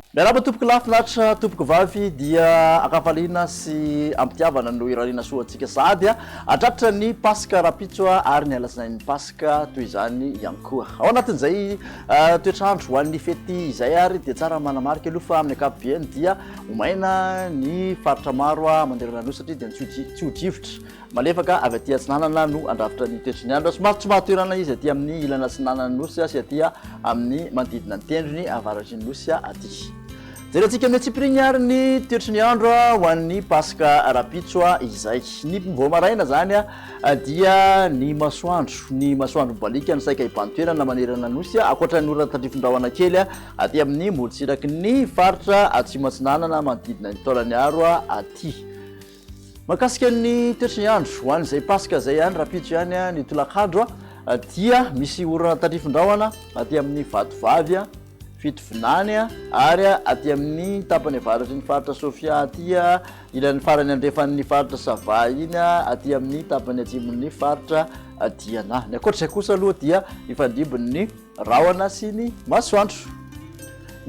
Miarahaba tompoko lahy finaritra tompoko vavy dia ankafaliana sy ampitiavana no irariana soa antsika sahady hatratra ny paska rapitso ary ny alatsinain'ny paska toy izany ihany koa. Ao anatin'izay toetr'andro ho an'ny fety izay ary dia tsara manamarika aloha fa amin'ny ankapobeny dia ho maina ny faritra maro manerana ny nosy satria dia ny tsio-drivotra Malefaka avy aty atsinanana no handrafitra ny toetry ny andro. Somary tsy maha-toerana izy aty amin'ny ilany atsinanan'ny Nosy sy aty amin'ny manodidina ny tendrony avaratry ny Nosy aty. Jerentsika amin'ny antsipiriany ary ny toetry ny andro ho an'ny Paska rahampitso izay. Ny vao maraina izany dia ny masoandro, ny masoandro mibaliaka no saika hibahan-toerana manerana ny Nosy, ankoatra ny orana tandrifin-drahona kely aty amin'ny morontsiraky ny faritra atsimo atsinanana manodidina ny Taolagnaro aty. Mahakasika ny toetry ny andro, ho an'izay Paska izay ihany, rahampitso ihany ny tolakandro dia misy orana tandrifin-drahona aty amin'ny Vatovavy, Fitovinany ary aty amin'ny tapany avaratry ny faritra Sofia aty ilany farany andrefan'ny faritra Sava iny aty amin'ny tapany atsimon'ny faritra Diana. Ny ankoatr'izay kosa aloha dia hifandimby ny Rahona sy ny masoandro.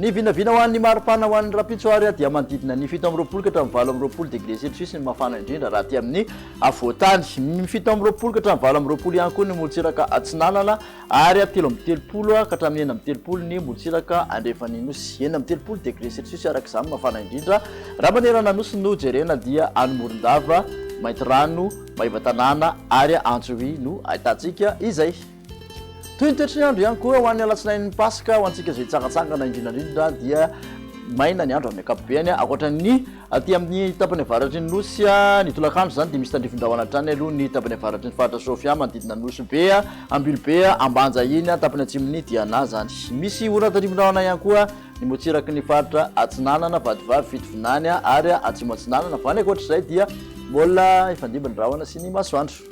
Ny vinavina ho an'ny maripana ho an'ny rahampitso ary dia manodidina ny 27 ka hatramin'ny 28 degré celsius ny mafana indrindra raha aty amin'ny afovoan-tany. Ny 27 ka hatramin'ny 28 ihany koa ny morontsiraka atsinanana ary 33 ka hatramin'ny 36 ny morontsiraka andrefan'ny Nosy. 36 degré celsius araka izany mafana indrindra raha manerana Nosy no jerena dia any Morondava, Maintirano, Maevatanàna ary Antsohihy no ahitantsika izay. Toy ny toetry ny andro ihany koa ho an'ny alatsinain'ny Paska, ho antsika izay hitsangantsangana indrindra indrindra dia maina ny andro amin'ny ankapobeny. Ankoatra ny aty amin'ny tapany avaratry ny Nosy, ny tolakandro izany dia misy tandrifin-drahona hatrany aloha ny tapany avaratry ny faritra Sofia, manodidina ny Nosy Be, Ambilobe, Ambanja iny, tapany atsimon'ny Diana izany. Misy orana tandrifin-drahona ihany koa ny morontsiraky ny faritra Atsinanana, Vatovavy, Fitovinany ary Atsimo Atsinanana. Fa ny ankoatr'izay dia mbola hifandimby ny rahona sy ny masoandro.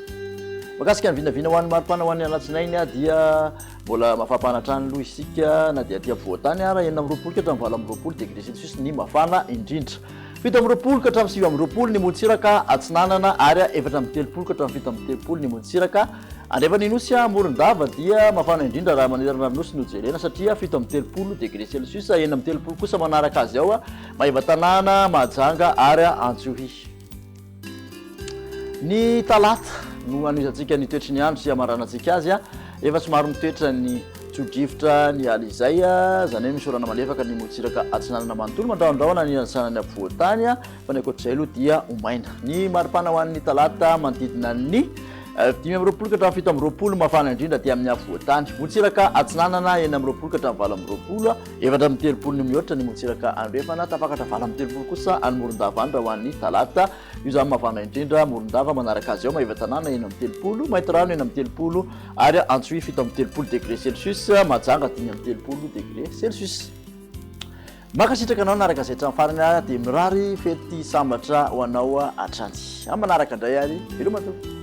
Mahakasika ny vinavina ho an'ny maripana ho an'ny alatsinainy dia mbola mafampana hatrany aloha isika na dia aty afovoan-tany ara, 26 ka hatramin'ny 28 degré celsius ny mafana indrindra. 27 ka hatramin'ny 29 ny morontsiraka atsinanana ary 34 ka hatramin'ny 37 ny morontsiraka andrefan'ny Nosy. Morondava dia mafana indrindra raha manerana ny Nosy no jerena satria 37 degré celsius, 36 kosa manaraka azy ao Maevatanàna, Mahajanga ary Antsohihy. Ny talata no hanohizantsika ny toetry ny andro sy hamaranantsika azy. Efa somary mitoetra ny tso-drivotra ny aly izay, izany hoe misy orana malefaka ny morontsiraka atsinanana manontolo, mandrahondrahona ny atsinanan'ny afovoan-tany, fa ny ankoatr'izay aloha dia ho maina. Ny maripana ho an'ny talata manodidina ny 25 ka hatramin'ny 27 mafana indrindra aty amin'ny afovoan-tany. Morontsiraka atsinanana 26 ka hatramin'ny 28, 34 no mihoatra ny morontsiraka andrefana, tafakatra 38 kosa any Morondava any raha ho an'ny talata. Io izany mavana indrindra, Morondava manaraka azy ao, Maevatanàna 36, Maintirano 36 ary Antsohihy 37 degré celsius, Mahajanga 35 degré celsius. Mankasitraka anao naraka izay hatramin'ny farany dia mirary fety sambatra ho anao hatrany. Amin'ny manaraka indray ary veloma tompoko.